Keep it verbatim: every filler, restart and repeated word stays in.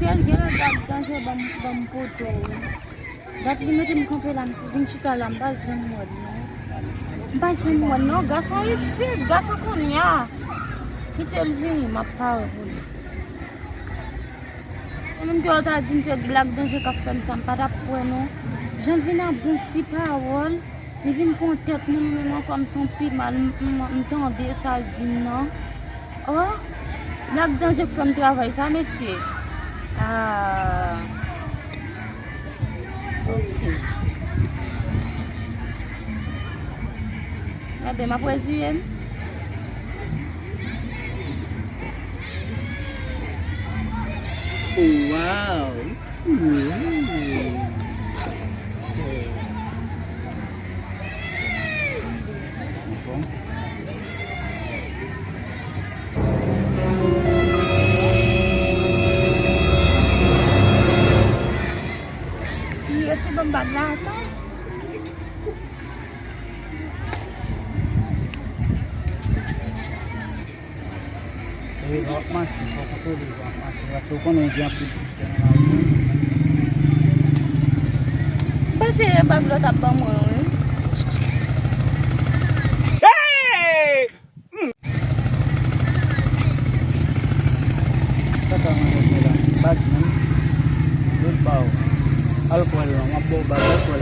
Gen lè Black Danje ban m, ban m poto wi. Dat li mete m kanpe la, m vin chita la, m pa janm wè l non. M pa janm wè l non, gason isit, gason kounye a. Kite l vini, m ap pare pou li. Se menm ke yo ta di m se Black Danje k ap fè m sa, m pa t ap kwè non. Jan l vin ak bon ti pawòl, li vin pran tèt moun, li menm ankò m se yon pi mal, m, m, m tande sa l di m nan. Oh, Black Danje k fè m travay sa, mesye. Ah. Ok. Gade, m ap reziye m. Wow. Li resi ban m bag la ankò. E lè w ap mache, fò w kontwole jan w ap mache, paske w konnen gen anpil Kristyen nan lari. M panse e bag lòt ap ban mwen wi. Sa sa mwen mete la? Bag menm. Lòt pa w. Al kwè l non, m ap ba w bag, al kwè l.